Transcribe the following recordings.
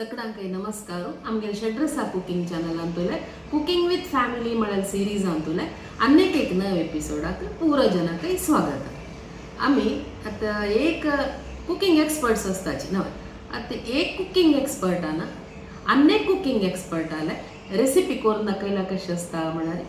सगळ्यांकय नमस्कार. आमगेले Shadrasa cooking channel अंतुले कुकिंग विथ फॅमिली म्हळ्यार सिरीज अंतुले अनेक एक नव एपिसोडाक पूरा जनाकय स्वागत. आमी आतां एक कुकिंग एक्सपर्ट्स आसताची नवे, आतां एक कुकिंग एक्सपर्टान अनेक कुकिंग एक्सपर्टाले रेसिपी करून दाखयला कशें आसता म्हळ्यार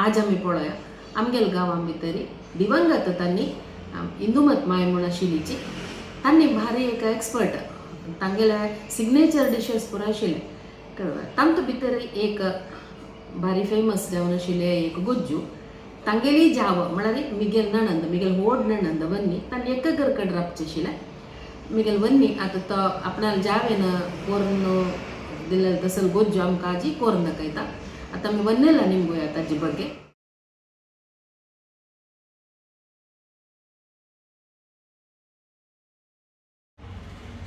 आज आमी पळोवया. आमगेले गांवां भितरी दिवंगत तांणी इंदुमत माय म्हूण आशिल्लीची, तांणी भारी एक एक्सपर्ट, तांगेले सिग्नेचर डिशेस पुरो आशिल्ले, कळ्ळें? तांतू भितर एक भारी फेमस जावन आशिल्ले एक गोज्जू. तांगेली जाव म्हळ्यार मिगेल नणंद, मिगेल व्हड नणंद वन्नी, तांणी एका घरकड राबचें आशिल्लें. मिगेल वन्नी आतां तो आपणाल्या जावेन कोरून दिलें तसलो गोज्जू आमकां आजी कोरून दाखयता. आतां आमी वन्नेला निमगोया ताजे ಬಗ್ಗೆ.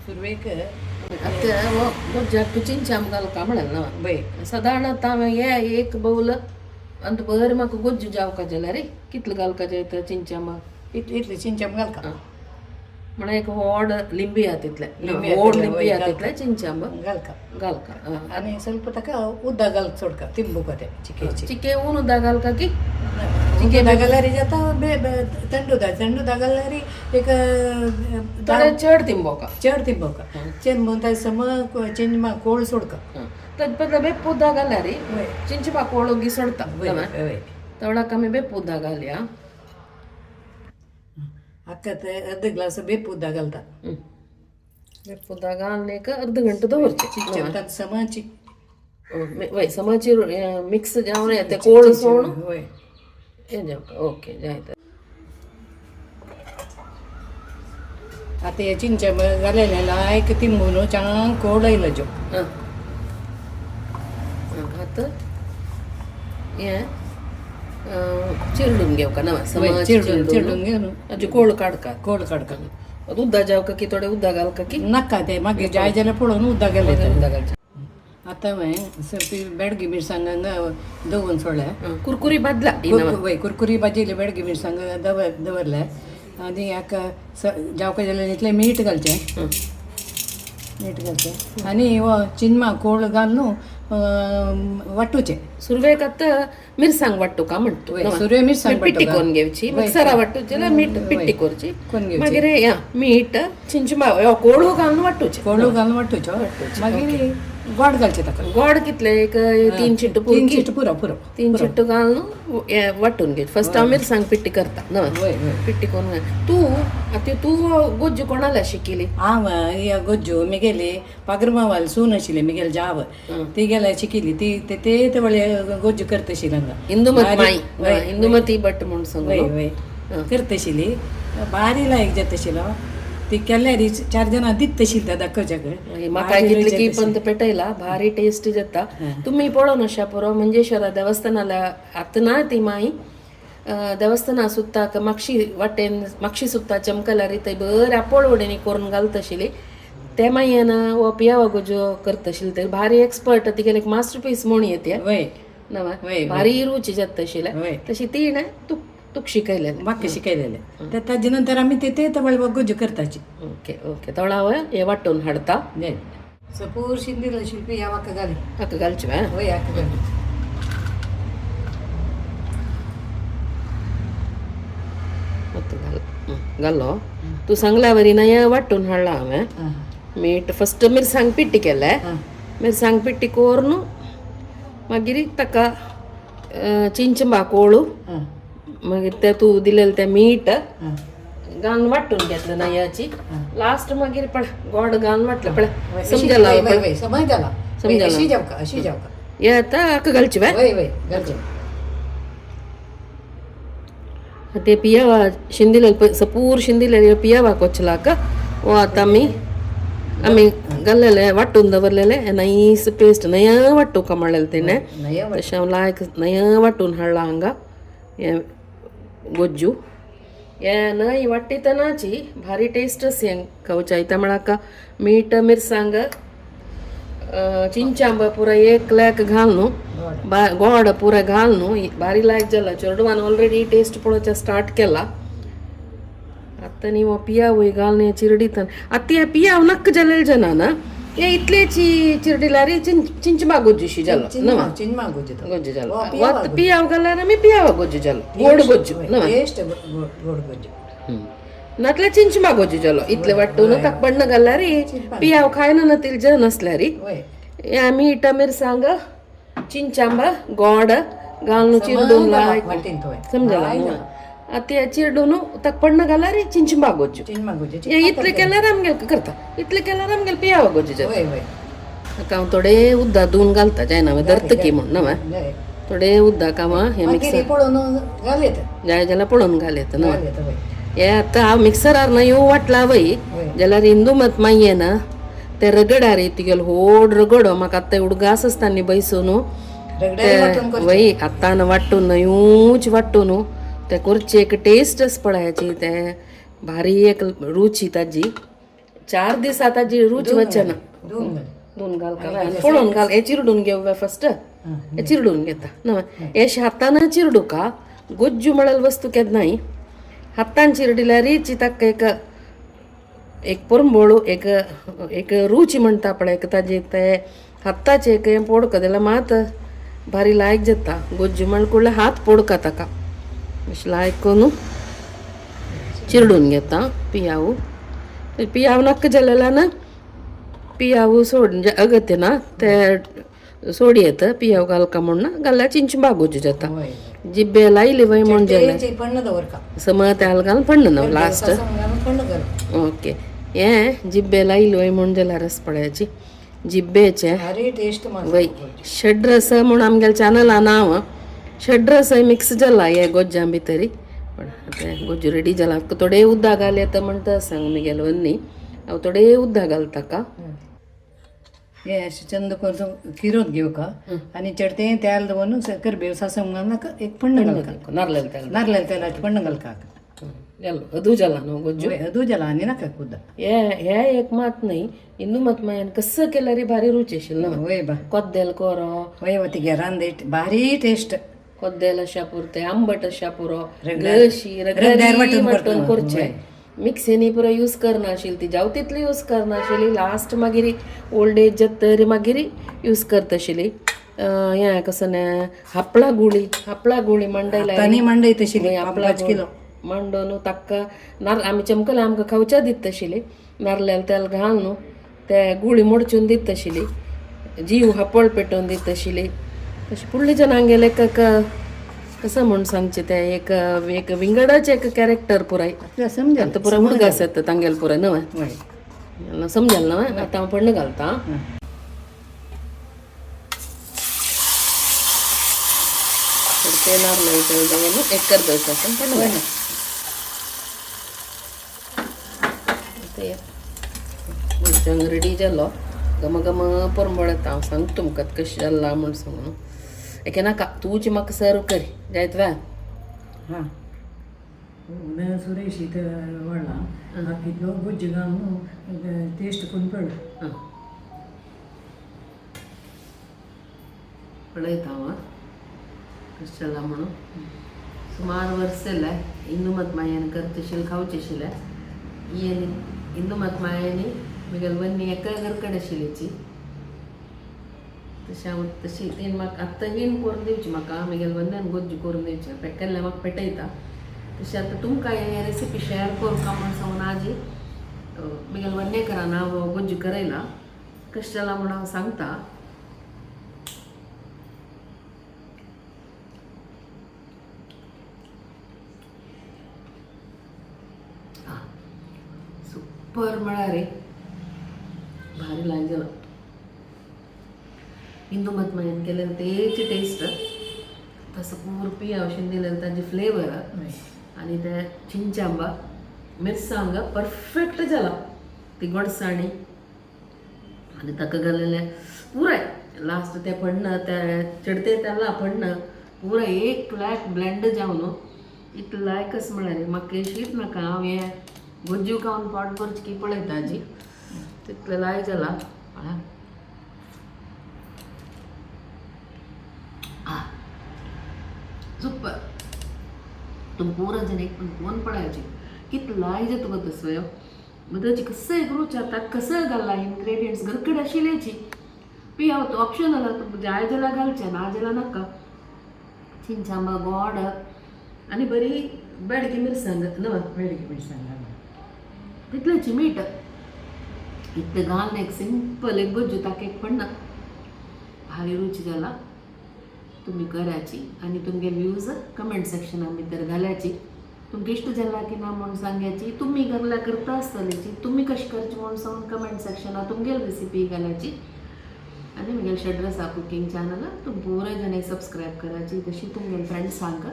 सुरवेक आतां गोज्जाक चिंचाम घालका म्हणलें ना? बय. सादारण आतां हांवें हे एक बौल अंत बरें म्हाका गोज्जू जावका जाल्यार रे कितलो घालका जाय चिंचाम? इतली इतली चिंचाम घालका. म्हणल्यार एक व्हड लिंबी आहा तितलें. लिंबी व्हड आहा लिंबी तितलें, आहा तितलें चिंचाम घालका. घालका. आनी ಸ್ವಲ್ಪ ताका उदक घाल सोडका तिंबुका ते चिकेची. चिके ऊन उदक घालका की? चिके घाल्यार जाता, थंड उदक, थंड उदक घाल्यार एक थोडे चड तिंबोका. चड तिंबोका, चिंबून ताजे सम चिंचमा कोळ सोडका. तज बदला बेप्पु उदक घाल्यार चिंचपा कोळ सोडता. वय वय. तवळाक आमी बेप्पु उदक घालया. अक्का ते अर्द ग्लास बेप्पु उदक घालता. बेप्पु उदक घालून एक अर्द घंटो दवरचें. चिंचम ताका समाची. वय, समाची मिक्स जावन ते कोळ सोडून. वय. हें जावका, ओके जायत. आतां हे चिंचम घालेलें लायक तिंबून चांग कोळ येयलो ज्यो. हां, आतां हें चिरडून घेवका ना? वय, चिरडून चिरडून घेवन अजून कोळ काडका. कोळ काडका. उदक जावका की थोडें उदक घालका की? नाका, ते मागीर जाय जाल्यार पळोवन उदक घालयता. उदक घालचें. आतां हांवें सरपी बेडगी मिरसांग दवरून सोडल्या. कुरकुरी बदला. वय, कुरकुरी भाजिल्ली बेडगी मिरसांग दवरल्या आनी हाका जावका जाल्यार इतलें मीठ घालचें, मीठ घालचें आनी हो चिनमा कोळ घालून वांटूचें. सुरवेक आतां मिरसांग वांटूका म्हणटा? वय, सुरवे मिरसांग. पिट्टी करून घेवची, मिक्सरा वांटूची जाल्यार मीठ पिट्टी करची. करून घेवची. मागीर या मीठ चिंचमा हो कोळू घालून वांटूचें. कोळू घालून वांटूचो, मागीर गोड घालचें ताका. गोड कितले? एक तीन चिट्टू? तीन चिट्टू पुरो पुरो. तीन चिट्टू घालून हें वांटून घे. फर्स्ट हांव मिरसांग पिट्टी करता ना? वय वय. पिट्टी करून तूं आतां तूं गोज्जू कोणाल्या शिकिली? हांव ह्या गोज्जू मिगेली पाग्रमावाल सून आशिल्ली, मिगेल जाव, ती गेल्या शिकिल्ली. ती ते ते व्हडले गोज्जू करता आशिल्ली हांगा. इंदुमती माई, इंदुमती भट म्हूण सांगलो. वय वय, करता आशिल्ली, भारी लायक जाता आशिल्लो. ती केल्यार चार जाणां दिता आशिल्ली त्या दाखोवच्याक. म्हाका कितली की पंत पेटयला, भारी टेस्ट जाता. तुमी पळोवन अशा पुरो. मंजेश्वरा देवस्थानाला आतां ना ती माई, देवस्थाना सुत्ताक मागशी वाटेन मागशी सुत्ता चमकल्यार थंय बरें आपोळ वडेनी करून घालता आशिल्ली. ते मागीर हो पियावा गोजो करता आशिल्ली, ते भारी एक्सपर्ट, तिगेले एक मास्टर पीस म्हूण येते. वय. नवा वय. भारी रुची जाता आशिल्लें. वय. तशी तिणें तुक तुक शिकयलेलें? म्हाका शिकयलेलें. तर ताजे नंतर आमी ते ते गोज्जू करताची. ओके ओके, तोळाव हे वांटून हाडता. सपूर शिंदील शिल्पी ह्या म्हाका घाली. हाका घालचें? वय, हाका घाली. मत्त घाल घालो. तूं सांगल्या वरी नया वांटून हाडला हांवें. मीठ फस्ट मिरसांग पिट्टी केलें. मिरसांग पिट्टी कोरून मागीर ताका चिंचमा कोळू, मागीर ते तूं दिलेलें तें मीठ घालून वांटून घेतलें नयाची. लास्ट मागीर पळय गोड घालून वांटलें पळय. समजला? वय वय, समज जाला. समजला. अशी जावका, अशी जावका. हे आतां हाका घालचें? वय वय, घालचें. ते पियावा शिंदिलेले, सपूर शिंदिलेले पियावा कोचलाक वो आतां आमी आमी घाल्लेले वांटून दवरलेले नैस पेस्ट नया वांटूका म्हणलेलें तिणें. नया. तशें हांव लायक नया वांटून हाडला हांगा. हें गोज्जू हें न्हय वांट्टितनाची भारी टेस्ट आसी हें खावच्या. म्हळ्यार मीठ मिरसांग चिंचांब पुरा एक लेक घाल न्हू, गोड पुरा घाल न्हू, भारी लायक जाला. चेडवान ऑलरेडी टेस्ट पळोवच्या स्टार्ट केला. आतां न्ही हो पियावूय घालून चिरडीत. आतां हे पियाव नक्क जालेले जना ना. हे इतलेची चिरडिलारी चिंचमा गोज्जूशी जालो नवा. चिंचमा गोज्जू तो. गोज्जू जालो. हो, पियावा वात पियाव घाल्यार आमी पियावा गोज्जू जालो, गोड गोज्जू नवा. टेस्ट गोड गोज्जू. नातल्या चिंचमा गोज्जू जालो इतले वांटून ताका पण्ण घाल्यार पियाव खायना ना तील जन आसल्यार. वय. हे आमी इटा मिरसांग चिंचांबा गोड घालून चिरडून लायक वाटीन थोय. समजला. आतां चिरडून ताका पण्ण घाल्यार चिंचमा गोज्जू. चिंचमा गोज्जू. हे इतले केल्यार आमगेल करता, इतले केल्यार आमगेल पियावा गोज्जू जाता. वय वय. आतां हांव थोडे उद्दा धुवन घालता जायना धरतकी म्हूण नवा. जाय. थोडे उद्दाक हांव हे मागीर मिक्सर पळोवन घाल येता. जाय जाल्यार पळोवन घाल येता नवा. घाल येता वय. हे आतां हांव मिक्सरार ना येव वाटला वय जाल्यार इंदू मत मागीर ना ते रगडार तुगेलो व्हड रगडो म्हाका आतां उडगास आसता बैसून. रगड्यार वांटून कर. वय आतां वांटून यूच वांटून ते करचे एक टेस्ट आस पळयाची ते भारी एक रुची ताजी 4 दीस ताजी रूच वचना. दोन घाल. दोन घाल का पळोवन घाल. हे चिरडून घेवया फस्ट, हे चिरडून घेता ना. हे हातान चिरडू का गोज्जू म्हळ्यार वस्तू केन्नाय हातान चिरडिल्यार ताका एक एक पोरंबोळू एक एक रुची म्हणटा पळय एक ताजी ते हाताचे एक हें पोडका जाल्यार मात भारी लायक जाता. गोज्जू म्हण कुडले हात पोडका ताका अशें लायक करून चिरडून घेता. पियावू पियाव नाका जालेल्यान पियावू सोड म्हणजे अगत्य ना ते सोड येता पियाव घालका म्हूण घाल्यार चिंचबा गोज्जू जाता. वय. जिब्बे लायली वय म्हूण जालें ते पण्ण दवरका. समज तेल घालून पडना ना लास्ट. घालून पण्ण घाल. ओके हे जिब्बे लायली वय म्हूण जाल्यार रस पळयाची जिब्बेचे भारी टेस्ट मारता. वय षड्रस म्हूण आमगेले चॅनला नांव षड्रस मिक्स जाला हे गोज्जां भितरी. पण आतां गोज्जू रेडी जाला. थोडे उद्दा घाल येता म्हणटा सांग मुगेलो वन्नी हांव थोडे उद्दा घालता का. हे अशें चंद करून किरोत घेवका आनी चडते तेल दवरून करबेव सासम घालून एक पण्ण घालका. नारलें तेल. नारलें तेलाचें पण्ण घालका. जालो अदू जाला न्हू गोज्जू. अदू जाला आनी नाका उद्दा. हे हे एक मात न्ही इंदू मत मायान कसं केल्यार भारी रुच आशिल्लो ना. वय बा. कोद्देल कोरो. वय वा तिगे रांदे भारी टेस्ट. कोद्देल अशा पुरते आंबट अशा पुरो रगड्यार- गशी रगड्यार रगड्यार वांटून वांटून करता. करचे मिक्सीनी पुरो यूज करनाशिल्ली ती जाव तितली यूज करनाशिल्ली. लास्ट मागीर ओल्ड एज जातरी मागीर यूज करताशिल्ली. हें कसं न्ही हापळा गुळी, हापळा गुळी मांडयला तांणी मांडय तशी हापळा 5 किलो मांडून ताका नार आमी चमकले आमकां खावच्या दित आशिल्ली. नारल्यार तेल घाल न्हू ते गुळी मोडचून दित आशिल्ली, जीव हापळ पेटोवन दित आशिल्ली. तशें फुडले जनांगेले एक कसं म्हूण सांगचें तें एक एक विंगडाचें एक कॅरेक्टर पुराय. आपल्याला समजेल. आतां पुराय उडगास येता तांगेले पुराय न्हय. वय. समजल न्हय. आतां हांव पण्ण घालता. ते नारळ तेल दवरून एक करबेव सासन पण्ण घालता. ते मिरसांग रेडी जालो गम गम परमळ येता. हांव सांगता तुमकां कशें जाला म्हूण सांगून. एके नाका तूंच म्हाका सर्व करी जायत वा. हां सुरेश इथं वाडला कितलो गुज्ज घालून टेस्ट करून पळय. पळयता हांव कशें जाला म्हणून. सुमार वर्स जालें इंदुमत मायेन करचेशील खावचेशिल्लें. ही आनी इंदुमत मायेनी म्हगेले वन्नी एका घर कडेन आशिल्लीची तशें हांव तशी तीन म्हाका आत्तां हीण करून दिवची म्हाका म्हगेले वन्यान गोज्जू करून दिवची पेकेल्लें म्हाका पेटयता. तशें आतां तुमकां हे रेसिपी शेअर करूं म्हूण सांगून आजी म्हगेले वन्नेकरान हांव गोज्जू करयला कशें जाला म्हूण हांव सांगता. सुपर म्हळ्यार रे भारी लायक जाला. इंदुमत मायेन केलें तेची टेस्ट तसो पूर पियाव दिलें ताजी फ्लेवर आनी ते चिंचांबा मिरसांग परफेक्ट जाला ती गोडसाणी आनी ताका घालेलें पुराय लास्ट ते पण्ण ते चडते तेला पण्ण पुराय एक लायक ब्लेंड जावन इतलें लायकच म्हळ्यार म्हाका शीत नाका. हांव हें गोज्जू खावन पोट भरची की पळयता आजी तितलें लायक जाला. सुपर. तुम पूरा जण एक पण कोण पडायची कितलं लायक जाता तुका तसो. मदची कसं करूच आता कसं घालला इन्ग्रेडियंट्स घरकडे आशिल्ल्याची पी हांव तो ऑप्शनल तुमकां जाय जाल्यार घालचें ना जाल्यार नाका. चिंचांबा गोड आनी बरी बेडगी मिरसांग न्हय. बेडगी मिरसांग घालून. तितलेंच मीठ इतलें घालून एक सिंपल एक गोज्जू ताका एक पडना भारी रुची जाला. तुमी कराची आनी तुमगे व्यूज कमेंट सेक्शना भितर घाल्याची. तुमकां इश्ट जाला की ना म्हूण सांगाची. तुमी घरला करता आसतलेची तुमी कशें करचें म्हूण सांगून कमेंट सेक्शना तुमगेली रेसिपी घालाची. आनी म्हगेले षड्रसा कुकींग चॅनल तुमी पुरा जाणांक सबस्क्रायब कराची. तशी तुमगेले फ्रेंड्सांक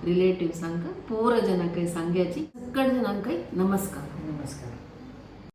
रिलेटिव्सांक पुरा जाणांकय सांगाची. सगळ्या जाणांकय नमस्कार. नमस्कार.